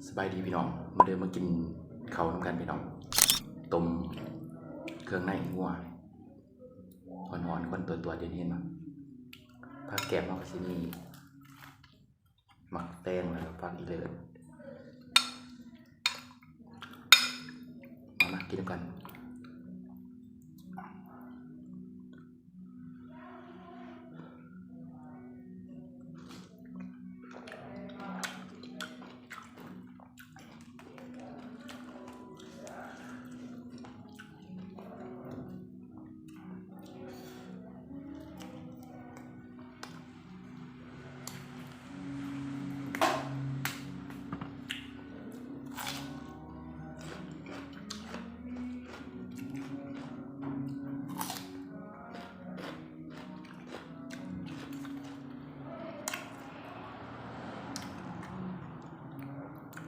ສະບາຍດີພີ່ນ້ອງ ມາເດີມາກິນເຂົ້ານຳກັນພີ່ນ້ອງ. ຕົ້ມເຄື່ອງໃນງົວ ຮ້ອນໆ ຄວັນຕົວໆ ເຫັນບໍ່? ຜັກແກ້ມເຮົາກໍຊິມີໝາກແຕງ ແລ້ວກໍຜັກອີເລີດ. ມາ ມາກິນນຳກັນ.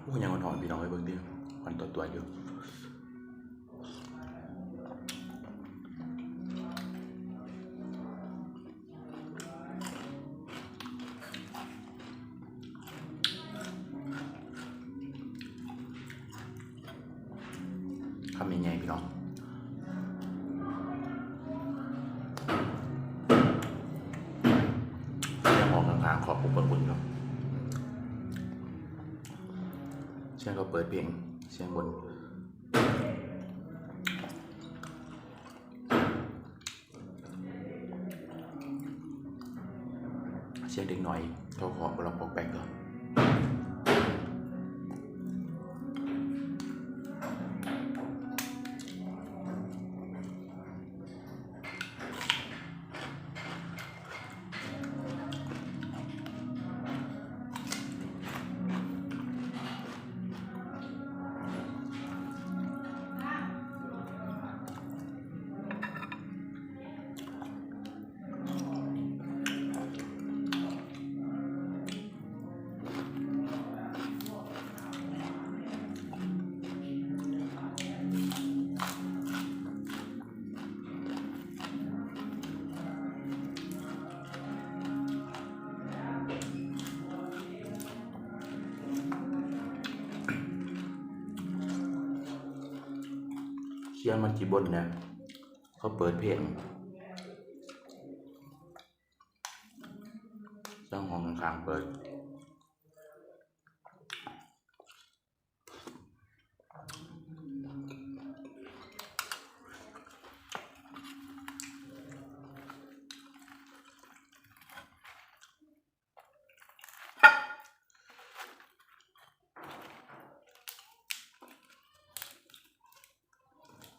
ໂອ້ ຍັງຮ້ອນໆ ພີ່ນ້ອງເອີຍ ເບິ່ງຕິ ຄວັນຕົວໆ ຢູ່. ຄຳໃຫຍ່ໆ ພີ່ນ້ອງ. ສຽງຫ້ອງຂ້າງໆ ຂອບຄຸນເພິ່ນຢູ່. ສຽງເຂົາເປີດເພງ ສຽງບົນ. ສຽງເດັກນ້ອຍເຂົາເຄາະປະລັອກປອກແປກຢູ່. ສຽງມັນຊິບົນແດ່ ເຂົາເປີດເພງ ສຽງຫ້ອງຂ້າງໆ ເປີດ.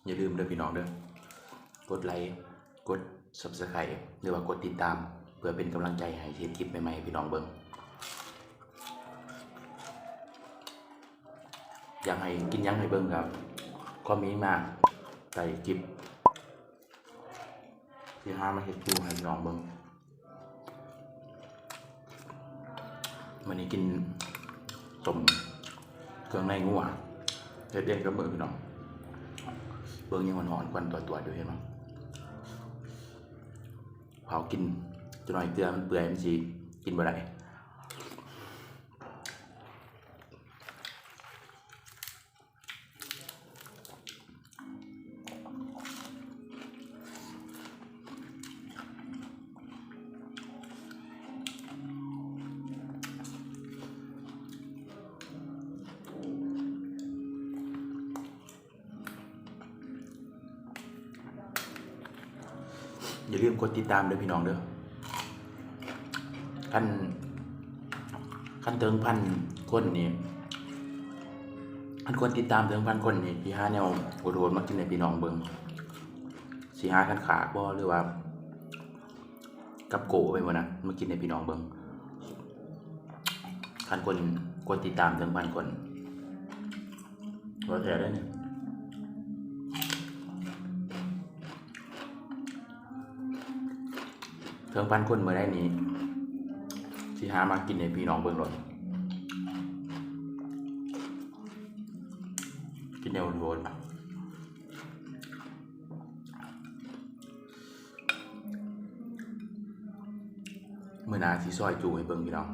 ຢ່າລືມເດີພີ່ນ້ອງເດີ ກົດໄລ ກົດ Subscribe ຫຼືວ່າກົດຕິດຕາມ ເພື່ອເປັນກຳລັງໃຈໃຫ້ເຮັດຄລິບໃໝ່ໆ ໃຫ້ພີ່ນ້ອງເບິ່ງ. ຢາກໃຫ້ກິນຫຍັງໃຫ້ເບິ່ງກໍຄອມເມັນມາໃຕ້ຄລິບ ຊິຫາມາເຮັດສູ່ໃຫ້ພີ່ນ້ອງເບິ່ງ. ມື້ນີ້ກິນຕົ້ມເຄື່ອງໃນງົວ ເຮັດເອງກັບມືພີ່ນ້ອງ. ເບິ່ງຍັງຮ້ອນໆ ຄວັນຕົວໆ ຢູ່ ເຫັນບໍ່? ເຜົາກິນ ຈັກໜ້ອຍເກືອມັນເປື່ອຍ ມັນຊິກິນບໍ່ໄດ້. ຢ່າລືມກົດຕິດຕາມເດີພີ່ນ້ອງເດີ. ຄັນ ຄັນເຖິງພັນຄົນນີ້ ຄັນຄົນຕິດຕາມເຖິງພັນຄົນນີ້ ຊິຫາແນວໂຫດໆ ມາກິນໃຫ້ພີ່ນ້ອງເບິ່ງ. ຊິຫາຄັນຂາກບໍ່ ຫຼືວ່າ ກັບໂກໄປໝົດນະ ມາກິນໃຫ້ພີ່ນ້ອງເບິ່ງ. ຄັນຄົນ ຄົນຕິດຕາມເຖິງພັນຄົນ ບໍ່ແທ້ເດ້ນີ້. ເຖິງພັນຄົນເມື່ອໃດນີ້ ຊິຫາມາກິນໃຫ້ພີ່ນ້ອງເບິ່ງໂລດ. ກິນແນວໂຫດໆ. ມື້ໜ້າຊິຊອຍຈຸໃຫ້ເບິ່ງພີ່ນ້ອງ.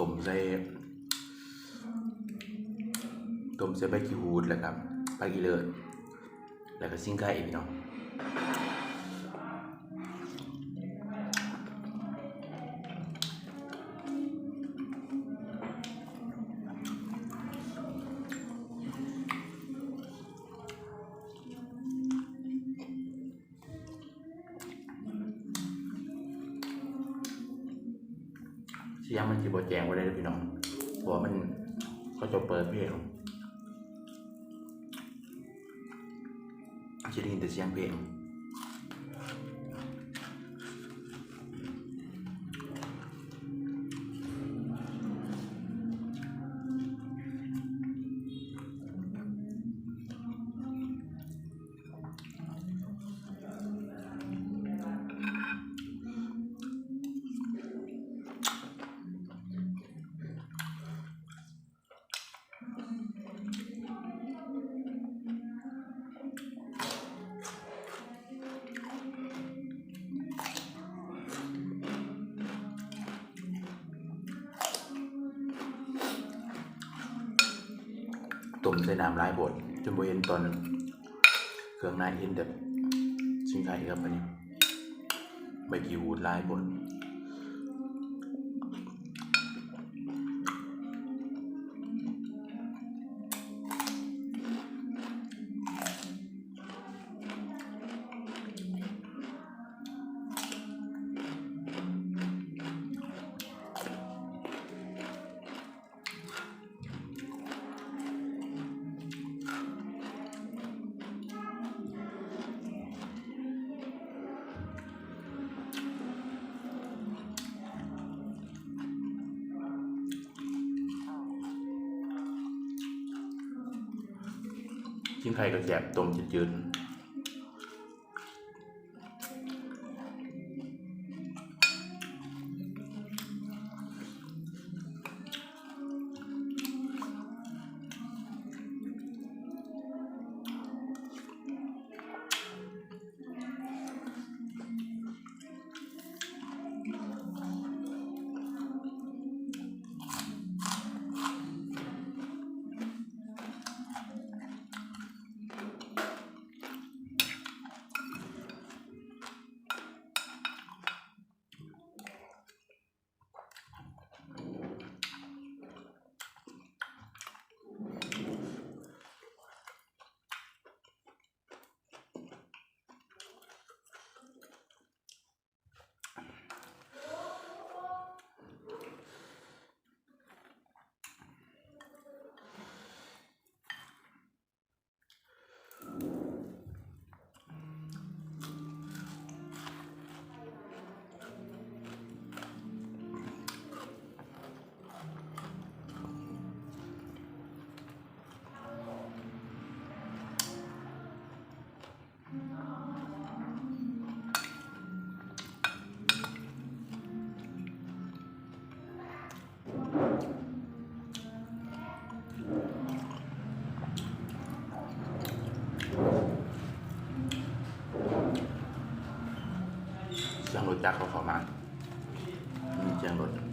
ຕົ້ມໃສ່ ຕົ້ມໃສ່ໃບຂີ້ຫູດ ແລ້ວກໍຜັກອີເລີດ ແລ້ວກໍຊິງໄຄ ພີ່ນ້ອງ. ສຽງມັນຊິບໍ່ແຈ້ງປານໃດເດີພີ່ນ້ອງ ເພາະວ່າມັນ ເຂົາເຈົ້າເປີດເພງ ຊິໄດ້ຍິນແຕ່ສຽງເພງ. ຕົ້ມໃສ່ນ້ຳຫຼາຍໂພດ ຈົນບໍ່ເຫັນຕອນເຄື່ອງໃນ ເຫັນແຕ່ຊິງໄຄກັບອັນນີ້ ໃບຂີ້ຫູດຫຼາຍໂພດ. ຊິງໄຄກໍແຊບ ຕົ້ມຈືດໆ. ສຽງລົດຈັກເຂົາເຂົ້າມາ ມີສຽງລົດ.